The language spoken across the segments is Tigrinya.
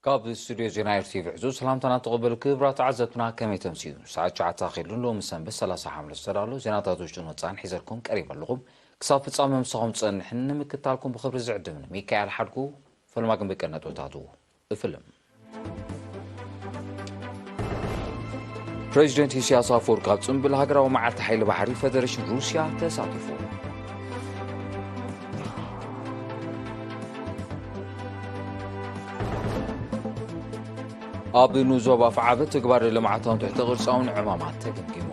ካብ ስቱድዮ ዜና ኤርቲቪ ዕዙዝ ሰላምታና ተቐበሉ። ክቡራት ተዓዘብትና፣ ከመይ ተምስዩ? ሰዓት ትሽዓተ ኣኺሉ፣ ሎሚ ሰንበት ሰላሳ ሓምለ ዝተዳለዉ ዜናታት ውሽጥን ወጻእን ሒዘልኩም ቀሪበ ኣለኹም። ክሳብ ፍጻመ ምሳኹም ዝጸንሕን ንምክታልኩም ብኽብሪ ዝዕድምን ሚካኤል ሓድጉ። ፈለማ ግን ብቀንዲ ነጥብታቱ እፍልም። ፕሬዚደንት ኢሳያስ ኣፈወርቂ ኣብ ጽምብል ሃገራዊ መዓልቲ ሓይሊ ባሕሪ ፈደሬሽን ሩስያ ተሳቲፉ። ኣብ ንኡስ ዞባ ኣፍዓበት ትግባረ ልምዓታውን ትሕተ ቅርጻውን ዕማማት ተገምጊሙ።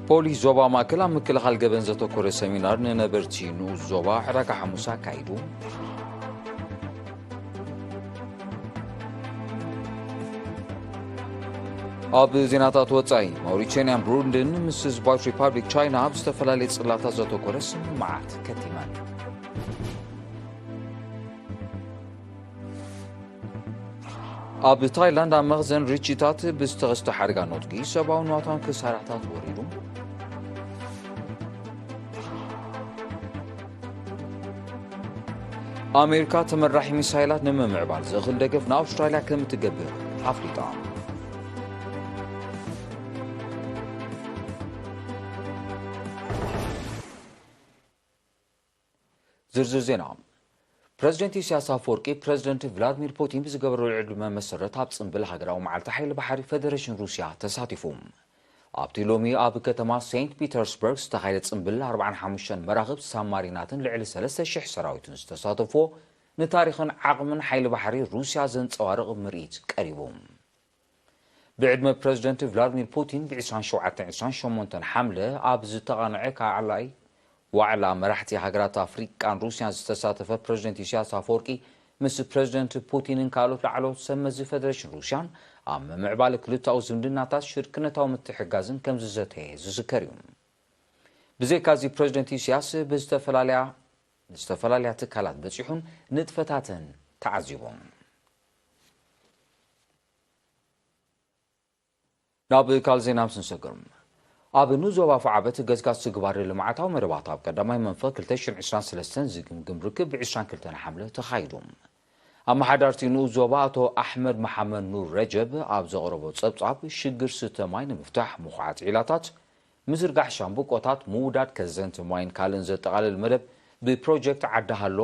ፖሊስ ዞባ ማእከል ኣብ ምክልኻል ገበን ዘተኮረ ሰሚናር ንነበርቲ ንኡስ ዞባ ዕዳጋ ሓሙስ ኣካይዱ። ኣብ ዜናታት ወጻኢ፣ ማውሪታንያን ብሩንድን ምስ ህዝባዊት ሪፓብሊክ ቻይና ኣብ ዝተፈላለየ ጽላታት ዘተኮረ ስምምዓት ከቲመን። ኣብ ታይላንድ ኣብ መኽዘን ርችታት ብዝተኸስተ ሓደጋ ነጥቂ ሰብኣዊ ንዋታውን ክሳራታት ወሪዱ። ኣሜሪካ ተመራሒ ሚሳይላት ንምምዕባል ዘኽእል ደገፍ ንኣውስትራልያ ከም እትገብር ኣፍሊጣ። ዝርዝር ዜና። ፕረዚደንት ኢሳያስ ኣፈወርቂ ፕረዚደንት ቭላድሚር ፑቲን ብዝገበረሉ ዕድመ መሰረት ኣብ ጽምብል ሃገራዊ መዓልቲ ሓይሊ ባሕሪ ፈደሬሽን ሩስያ ተሳቲፉ። ኣብቲ ሎሚ ኣብ ከተማ ሴንት ፒተርስበርግ ዝተኻየደ ጽምብል ኣርባዓን ሓሙሽተን መራኽብ ሳብማሪናትን ልዕሊ ሰለስተ ሽሕ ሰራዊትን ዝተሳተፎ ንታሪኽን ዓቕምን ሓይሊ ባሕሪ ሩስያ ዘንጸባርቕ ምርኢት ቀሪቡ። ብዕድመ ፕረዚደንት ቭላድሚር ፑቲን ብ ዕስራን ሸውዓተን ዕስራን ሸሞንተን ሓምለ ኣብ ዝተቓንዐ ካልኣይ ዋዕላ መራሕቲ ሃገራት ኣፍሪቃን ሩስያን ዝተሳተፈ ፕረዚደንት ኢሳያስ ኣፈወርቂ ምስ ፕረዚደንት ፑቲንን ካልኦት ላዕለዎት ሰብ መዚ ፈደሬሽን ሩስያን ኣብ ምምዕባል ክልተኣዊ ዝምድናታት ሽርክነታዊ ምትሕጋዝን ከም ዝዘተየ ዝዝከር እዩ። ብዘይካዚ ፕረዚደንት ኢሳያስ ብዝተፈላለያ ዝተፈላለያ ትካላት በጺሑን ንጥፈታተን ተዓዚቡን። ናብ ካልእ ዜና ምስ ንሰግር፣ ኣብ ንኡስ ዞባ ኣፍዓበት ገስጋስ ትግባረ ልምዓታዊ መደባት ኣብ ቀዳማይ መንፈቕ ክልተ ሽሕን ዕስራን ሰለስተን ዝግምግም ርክብ ብ ዕስራን ክልተን ሓምለ ተኻይዱ። ኣመሓዳርቲ ንኡስ ዞባ ኣቶ ኣሕመድ መሓመድ ኑር ረጀብ ኣብ ዘቕረቦ ጸብጻብ፣ ሽግር ስተ ማይ ንምፍታሕ ምኹዓት ዒላታት፣ ምዝርጋሕ ሻምብቆታት፣ ምውዳድ ከዘንቲ ማይን ካልእን ዘጠቓልል መደብ ብፕሮጀክት ዓዲ ሃሎ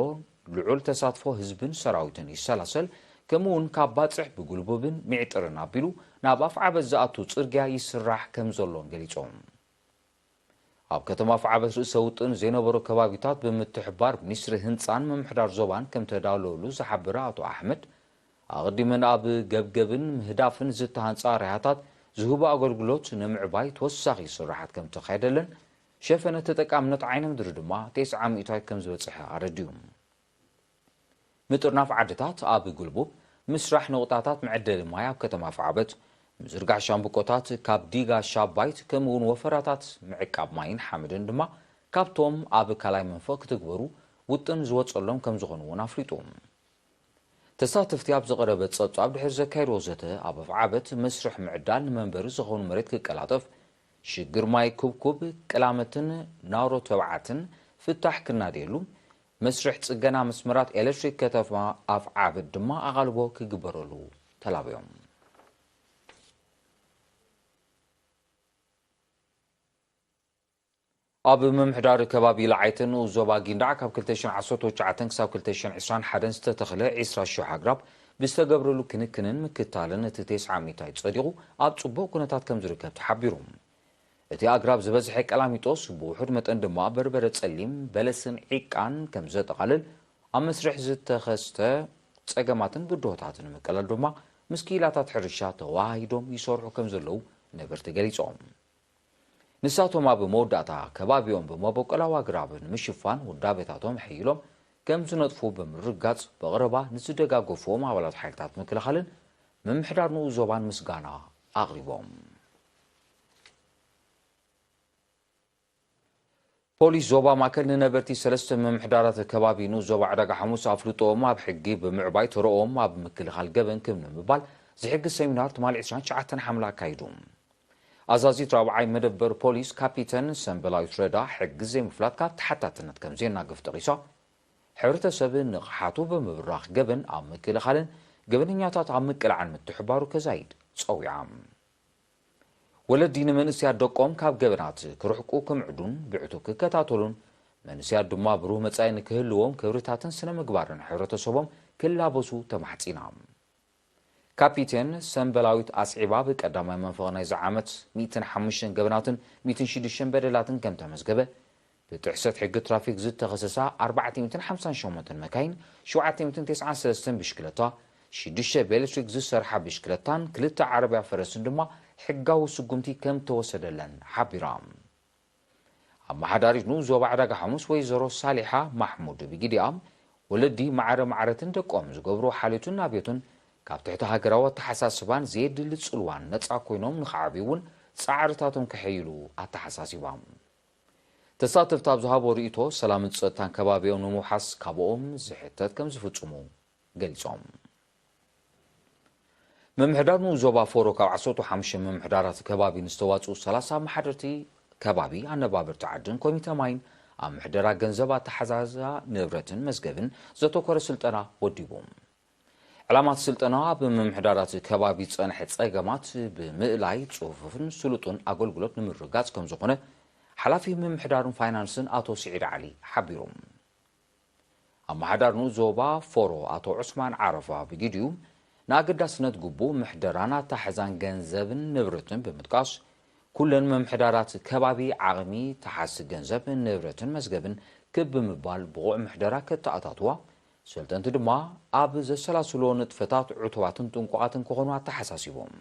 ልዑል ተሳትፎ ህዝብን ሰራዊትን ይሰላሰል፣ ከምኡ እውን ካብ ባጽዕ ብጉልቡብን ሚዕጥርን ኣቢሉ ናብ ኣፍዓበት ዝኣቱ ጽርግያ ይስራሕ ከም ዘሎን ገሊጾም። ኣብ ከተማ ኣፍዓበት ርእሰ ውጥን ዘይነበሮ ከባቢታት ብምትሕብባር ሚኒስትሪ ህንጻን ምምሕዳር ዞባን ከም ተዳለወሉ ዝሓበረ ኣቶ ኣሕመድ፣ ኣቐዲመን ኣብ ገብገብን ምህዳፍን ዝተሃንጻ ራያታት ዝህቡ ኣገልግሎት ንምዕባይ ተወሳኺ ስራሓት ከም ተኻየደለን፣ ሸፈነ ተጠቃምነት ዓይነ ምድሪ ድማ ተስዓ ሚእታዊት ከም ዝበጽሐ ኣረዲኡ። ምጥርናፍ ዓድታት ኣብ ጉልቡብ፣ ምስራሕ ነቑጣታት መዐደሊ ማይ ኣብ ከተማ ኣፍዓበት፣ ምዝርጋሕ ሻምብቆታት ካብ ዲጋ ሻባይት፣ ከምኡ እውን ወፈራታት ምዕቃብ ማይን ሓመድን ድማ ካብቶም ኣብ ካልኣይ መንፈቕ ክትግበሩ ውጥን ዝወጸሎም ከም ዝኾኑ እውን ኣፍሊጡ። ተሳተፍቲ ኣብ ዝቐረበ ጸብጻብ ድሕሪ ዘካየድዎ ዘተ፣ ኣብ ኣፍዓበት መስርሕ ምዕዳል ንመንበሪ ዝኾኑ መሬት ክቀላጠፍ፣ ሽግር ማይ ኩብኩብ፣ ቅላመትን ናውሮ ተባዓትን ፍታሕ ክናደየሉ፣ መስርሕ ጽገና መስመራት ኤሌክትሪክ ከተማ ኣፍዓበት ድማ ኣቓልቦ ክግበረሉ ተላብዮም። ኣብ ምምሕዳር ከባቢ ለዓይተ ንኡስ ዞባ ጊንዳዕ ካብ ክልተ ሽሕን ዓሰርተ ትሽዓተን ክሳብ ክልተ ሽሕን ዕስራን ሓደን ዝተተኽለ ዕስራ ሽሕ ኣግራብ ብዝተገብረሉ ክንክንን ምክታልን እቲ ተስዓ ሚእታዊት ጸዲቑ ኣብ ጽቡቕ ኩነታት ከም ዝርከብ ተሓቢሩ። እቲ ኣግራብ ዝበዝሐ ቀላሚጦስ፣ ብውሑድ መጠን ድማ በርበረ ጸሊም፣ በለስን ዒቃን ከም ዘጠቓልል ኣብ መስርሕ ዝተኸስተ ጸገማትን ብድሆታትን ንምቅላል ድማ ምስ ክኢላታት ሕርሻ ተዋሃሂዶም ይሰርሑ ከም ዘለዉ ነበርቲ ገሊጾም። ንሳቶም ኣብ መወዳእታ ከባቢኦም ብመበቆላዊ ኣግራብ ንምሽፋን ውዳቤታቶም ሕይሎም ከም ዝነጥፉ ብምርግጋጽ፣ ብቐረባ ንዝደጋገፍዎም ኣባላት ሓይልታት ምክልኻልን ምምሕዳር ንኡስ ዞባን ምስጋና ኣቕሪቦም። ፖሊስ ዞባ ማእከል ንነበርቲ ሰለስተ ምምሕዳራት ከባቢ ንኡስ ዞባ ዕዳጋ ሓሙስ ኣፍልጦኦም ኣብ ሕጊ ብምዕባይ ተረኦም ኣብ ምክልኻል ገበን ክም ንምባል ዝሕግዝ ሰሚናር ትማሊ ዕስራን ትሽዓተን ሓምለ ኣካይዱ። ኣዛዚት ራብዓይ መደበር ፖሊስ ካፒተን ሰንበላዊት ረዳ፣ ሕጊ ዘይምፍላጥ ካብ ተሓታትነት ከም ዘየናግፍ ጠቒሳ፣ ሕብረተሰብ ንቕሓቱ ብምብራኽ ገበን ኣብ ምክልኻልን ገበነኛታት ኣብ ምቅላዕን ምትሕባሩ ከዛይድ ጸዊዓ። ወለዲ ንመንእሰያት ደቆም ካብ ገበናት ክርሕቁ ክምዕዱን ብዕቱብ ክከታተሉን፣ መንእሰያት ድማ ብሩህ መጻኢ ንክህልዎም ክብርታትን ስነ ምግባርን ሕብረተሰቦም ክላበሱ ተማሕጺና። ካፒቴን ሰንበላዊት ኣስዒባ፣ ብቀዳማይ መንፈቕ ናይዚ ዓመት ሚእትን ሓሙሽተን ገበናትን ሚእትን ሽዱሽተን በደላትን ከም ተመዝገበ፣ ብጥሕሰት ሕጊ ትራፊክ ዝተኸሰሳ ኣርባዕተ ሚእትን ሓምሳን ሸሞንተን መካይን፣ ሸውዓተ ሚእትን ተስዓን ሰለስተን ብሽክለታ፣ ሽዱሽተ ብኤሌክትሪክ ዝሰርሓ ብሽክለታን ክልተ ዓረብያ ፈረስን ድማ ሕጋዊ ስጉምቲ ከም ተወሰደለን ሓቢራ። ኣመሓዳሪት ንኡስ ዞባ ዕዳጋ ሓሙስ ወይዘሮ ሳሊሓ ማሕሙድ ብጊዲኣ፣ ወለዲ ማዕረ ማዕረትን ደቆም ዝገብሮ ሓልዮትን ናብዮትን ካብ ትሕቲ ሃገራዊ ኣተሓሳስባን ዘየድሊ ጽልዋን ነጻ ኮይኖም ንኽዓብዩ እውን ጻዕርታቶም ከሐይሉ ኣተሓሳሲባ። ተሳተፍቲ ኣብ ዝሃቦ ርእይቶ፣ ሰላምን ጸጥታን ከባቢኦም ንምውሓስ ካብኦም ዝሕተት ከም ዝፍጽሙ ገሊጾም። ምምሕዳር ንኡስ ዞባ ፎሮ ካብ ዓሰርተ ሓሙሽተ ምምሕዳራት ከባቢ ንዝተዋጽኡ ሰላሳ ኣመሓደርቲ ከባቢ፣ ኣነባበርቲ ዓድን ኮሚተ ማይን ኣብ ምሕደራ ገንዘብ፣ ኣተሓዛዛ ንብረትን መዝገብን ዘተኮረ ስልጠና ወዲቡ። ዕላማ እቲ ስልጠና ኣብ ምምሕዳራት ከባቢ ዝጸንሐ ጸገማት ብምእላይ ጽፉፍን ስሉጥን ኣገልግሎት ንምርግጋጽ ከም ዝኾነ ሓላፊ ምምሕዳርን ፋይናንስን ኣቶ ስዒድ ዓሊ ሓቢሮም። ኣመሓዳር ንኡስ ዞባ ፎሮ ኣቶ ዑስማን ዓረፋ ብጊዲኡ፣ ንኣገዳስነት ግቡእ ምሕደራን ኣታሕዛን ገንዘብን ንብረትን ብምጥቃስ፣ ኩለን ምምሕዳራት ከባቢ ዓቕሚ ተሓዚ ገንዘብ፣ ንብረትን መዝገብን ክብ ብምባል ብቑዕ ምሕደራ ከተኣታትዋ፣ ሰልጠንቲ ድማ ኣብ ዘሰላስሎ ንጥፈታት ዕቱባትን ጥንቁቓትን ክኾኑ ኣተሓሳሲቦም።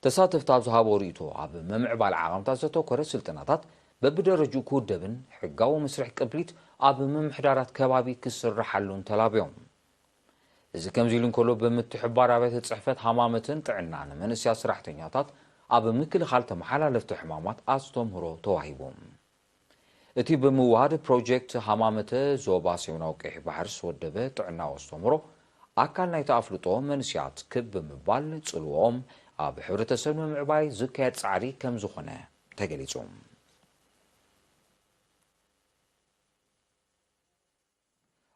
ተሳተፍቲ ኣብ ዝሃቦ ርእይቶ፣ ኣብ ምምዕባል ዓቐምታት ዘተኮረ ስልጠናታት በብደረጅኡ ክውደብን ሕጋዊ መስርሕ ቅብሊት ኣብ ምምሕዳራት ከባቢ ክስርሓሉን ተላብዮም። እዚ ከምዚ ኢሉ እንከሎ፣ ብምትሕብባር ኣብያተ ጽሕፈት ሃማመትን ጥዕናን መንእሰያት ሰራሕተኛታት ኣብ ምክልኻል ተመሓላለፍቲ ሕማማት ኣስተምህሮ ተዋሂቡ። እቲ ብምውሃድ ፕሮጀክት ሃማመተ ዞባ ሰሜናዊ ቀይሕ ባሕሪ ዝተወደበ ጥዕናዊ ኣስተምህሮ ኣካል ናይቲ ኣፍልጦ መንእሰያት ክብ ብምባል፣ ጽልዋኦም ኣብ ሕብረተሰብ ንምዕባይ ዝካየድ ጻዕሪ ከም ዝኾነ ተገሊጹ።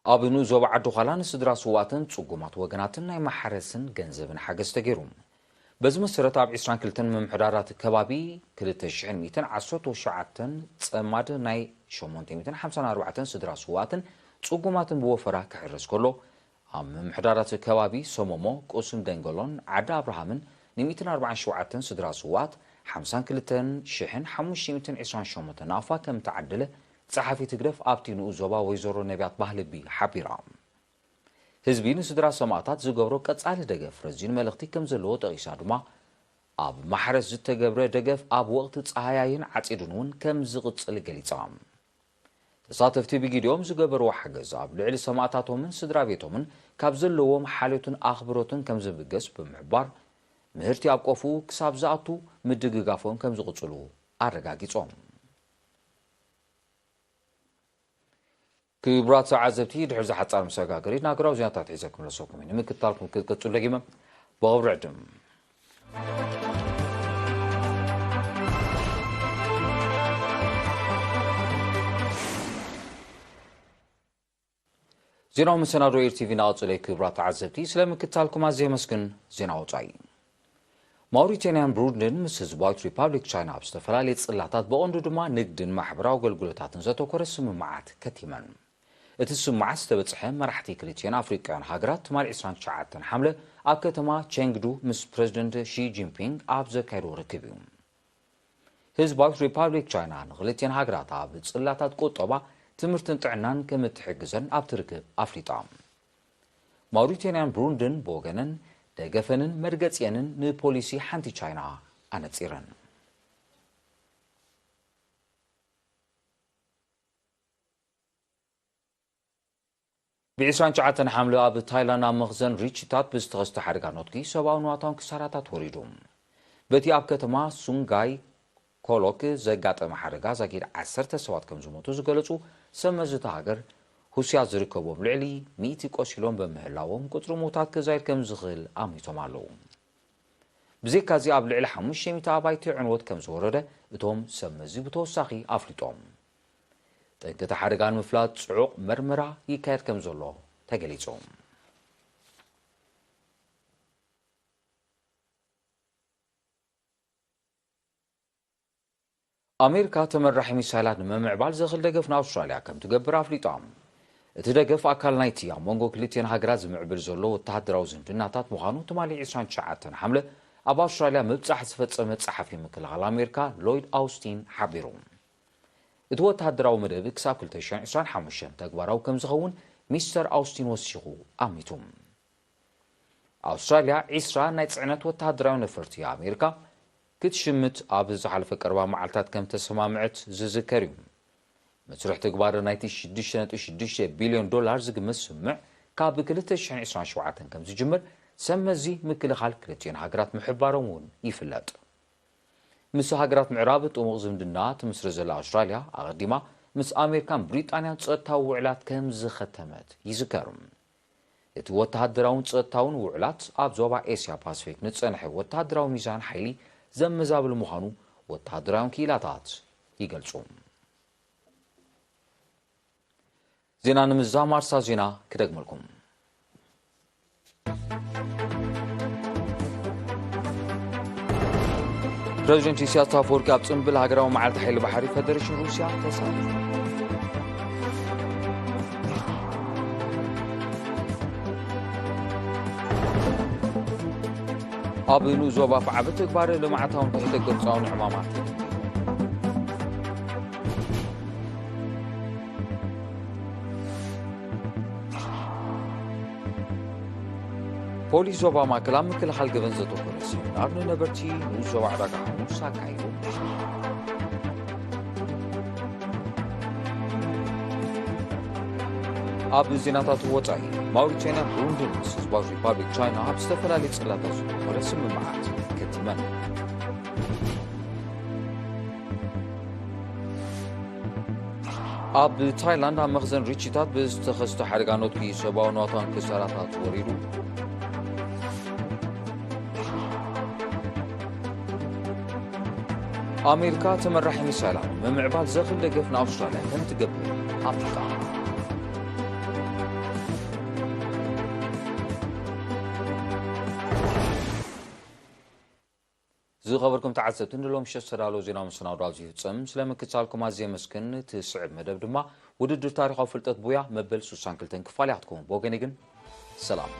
ኣብ ንኡስ ዞባ ዓዲ ዃላ ንስድራ ስውኣትን ጽጉማት ወገናትን ናይ ማሕረስን ገንዘብን ሓገዝ ተገይሩ። በዚ መሰረት፣ ኣብ ዕስራን ክልተን ምምሕዳራት ከባቢ ክልተ ሽሕን ሚእትን ዓሰርተ ሸውዓተን ጸማድ ናይ ሸሞንተ ሚእትን ሓምሳን ኣርባዕተን ስድራ ስውኣትን ጽጉማትን ብወፈራ ክሕረስ ከሎ፣ ኣብ ምምሕዳራት ከባቢ ሰመሞ፣ ቁስን ደንገሎን ዓዲ ኣብርሃምን ንሚእትን ኣርባዓን ሸውዓተን ስድራ ስውኣት፣ ሓምሳን ክልተን ሽሕን ሓሙሽተ ሚእትን ዕስራን ሸሞንተን ናቕፋ ከም ተዓደለ ጸሓፊት ህግደፍ ኣብቲ ንኡስ ዞባ ወይዘሮ ነቢያት ባህልቢ ሓቢራ። ህዝቢ ንስድራ ሰማእታት ዝገብሮ ቀጻሊ ደገፍ ረዚን መልእኽቲ ከም ዘለዎ ጠቒሳ ድማ፣ ኣብ ማሕረስ ዝተገብረ ደገፍ ኣብ ወቕቲ ጸሃያይን ዓጺድን እውን ከም ዝቕጽል ገሊጻ። ተሳተፍቲ ብጊዲኦም ዝገበርዎ ሓገዝ ኣብ ልዕሊ ሰማእታቶምን ስድራ ቤቶምን ካብ ዘለዎም ሓልዮትን ኣኽብሮትን ከም ዝብገስ ብምሕባር፣ ምህርቲ ኣብ ቆፉ ክሳብ ዝኣቱ ምድግጋፎም ከም ዝቕጽሉ ኣረጋጊጾም። ክቡራት ተዓዘብቲ፣ ድሕሪ ዝሓጻር መሰጋገሪ ናገራዊ ዜናታት ሒዘ ክምለሰኩም እዩ። ንምክትታልኩም ክትቀጽሉ ደጊመ ብኽብሪ ዕድም። ዜናዊ መሰናዶ ኤር ቲቪ እናቐጸለ እዩ። ክቡራት ተዓዘብቲ፣ ስለ ምክትታልኩም ኣዝየ የመስግን። ዜና ወጻኢ። ማውሪታንያን ብሩንድን ምስ ህዝባዊት ሪፓብሊክ ቻይና ኣብ ዝተፈላለየ ጽላታት፣ ብቐንዱ ድማ ንግድን ማሕበራዊ ኣገልግሎታትን ዘተኮረ ስምምዓት ከቲመን። እቲ ስምምዓት ዝተበጽሐ፣ መራሕቲ ክልቲኤን ኣፍሪቃውያን ሃገራት ትማሊ ዕስራን ትሽዓተን ሓምለ ኣብ ከተማ ቼንግዱ ምስ ፕረዚደንት ሺ ጂንፒንግ ኣብ ዘካየድዎ ርክብ እዩ። ህዝባዊት ሪፓብሊክ ቻይና ንክልቲኤን ሃገራት ኣብ ጽላታት ቁጠባ፣ ትምህርትን ጥዕናን ከም እትሕግዘን ኣብቲ ርክብ ኣፍሊጣ። ማውሪታንያን ብሩንድን ብወገነን ደገፈንን መርገጺኤንን ንፖሊሲ ሓንቲ ቻይና ኣነጺረን። ብ ዕስራን ትሽዓተን ሓምለ ኣብ ታይላንድ ኣብ መኽዘን ሪችታት ብዝተኸስተ ሓደጋ ኖትኪ ሰብኣውን ንዋታውን ክሳራታት ወሪዱ። በቲ ኣብ ከተማ ሱንጋይ ኮሎክ ዘጋጠመ ሓደጋ ዛጊድ ዓሰርተ ሰባት ከም ዝሞቱ ዝገለጹ ሰብ መዚ እታ ሃገር፣ ሩስያ ዝርከቦም ልዕሊ ሚእቲ ቆሲሎም በምህላዎም ቁጽሪ ምዉታት ክዛይድ ከም ዝኽእል ኣሚቶም ኣለዉ። ብዘይካዚ ኣብ ልዕሊ ሓሙሽተ ሚእቲ ኣባይቲ ዕንወት ከም ዝወረደ እቶም ሰብ መዚ ብተወሳኺ ኣፍሊጦም። ጠንቅቲ ሓደጋ ንምፍላጥ ጽዑቕ መርመራ ይካየድ ከም ዘሎ ተገሊጹ። ኣሜሪካ ተመራሒ ሚሳይላት ንምምዕባል ዘኽእል ደገፍ ንኣውስትራልያ ከም ትገብር ኣፍሊጣ። እቲ ደገፍ ኣካል ናይቲ ኣብ መንጎ ክልቲኤን ሃገራት ዝምዕብል ዘሎ ወተሃደራዊ ዝምድናታት ምዃኑ ትማሊ ዕስራን ትሽዓተን ሓምለ ኣብ ኣውስትራልያ ምብጻሕ ዝፈጸመ ጸሓፊ ምክልኻል ኣሜሪካ ሎይድ ኣውስቲን ሓቢሩ። እቲ ወተሃደራዊ መደብ ክሳብ ክልተ ሽሕን ዕስራን ሓሙሽተን ተግባራዊ ከም ዝኸውን ሚስተር ኣውስቲን ወሲኹ ኣሚቱ። ኣውስትራልያ ዕስራ ናይ ጽዕነት ወተሃደራዊ ነፈርቲ ኣሜሪካ ክትሽምት ኣብ ዝሓለፈ ቀረባ መዓልታት ከም ተሰማምዐት ዝዝከር እዩ። መስርሕ ትግባር ናይቲ ሽዱሽተ ነጥቢ ሽዱሽተ ቢልዮን ዶላር ዝግመት ስምምዕ ካብ ክልተ ሽሕን ዕስራን ሸውዓተን ከም ዝጅምር ሰብ መዚ ምክልኻል ክልቲኤን ሃገራት ምሕባሮም እውን ይፍለጥ። ምስ ሃገራት ምዕራብ ጥሙቕ ዝምድና ትምስርት ዘላ ኣውስትራልያ ኣቐዲማ ምስ ኣሜሪካን ብሪጣንያን ጸጥታዊ ውዕላት ከም ዝኸተመት ይዝከር። እቲ ወተሃደራውን ጸጥታውን ውዕላት ኣብ ዞባ ኤስያ ፓስፊክ ንጸንሐ ወተሃደራዊ ሚዛን ሓይሊ ዘመዛብል ምዃኑ ወተሃደራውን ክኢላታት ይገልጹ። ዜና ንምዛም ኣርሳ ዜና ክደግመልኩም። ፕረዚደንት ኢሳያስ ኣፈወርቂ ኣብ ጽምብል ሃገራዊ መዓልቲ ሓይሊ ባሕሪ ፈደሬሽን ሩስያ ተሳቲፉ። ኣብ ንኡስ ዞባ ዓቢ ተግባር ልምዓታውን ትሕተ ቅርጻውን ዕማማት። ፖሊስ ዞባ ማእከል ኣብ ምክልኻል ገበን ዘተኮረ ሰሚናር ንነበርቲ ንኡስ ዞባ ዕዳጋ ሓሙስ ኣካይዱ። ኣብ ዜናታት ወጻኢ፣ ማውሪታንያ፣ ብሩንድን ምስ ህዝባዊ ሪፓብሊክ ቻይና ኣብ ዝተፈላለዩ ጽላታት ዘተኮረ ስምምዓት ከቲመን። ኣብ ታይላንድ ኣብ መኽዘን ሪቺታት ብዝተኸስተ ሓደጋ ነትጒ ሰብኣዊ ንዋታን ክሳራታት ወሪዱ። ኣሜሪካ ተመራሒ ሚሳይላት ምምዕባል ዘኽእል ደገፍ ንኣውስትራልያ ከም ትገብር ኣፍሊጣ። ዝኸበርኩም ተዓዘብቲ፣ ንሎም ምሸት ዝተዳለወ ዜናዊ መሰናዶ ኣብዚ ይፍጸም። ስለ ምክትታልኩም ኣዝየ የመስግን። እቲ ስዕብ መደብ ድማ ውድድር ታሪኻዊ ፍልጠት ቡያ መበል ስሳን ክልተን ክፋል እያ ክትከውን። ብወገነይ ግን ሰላም።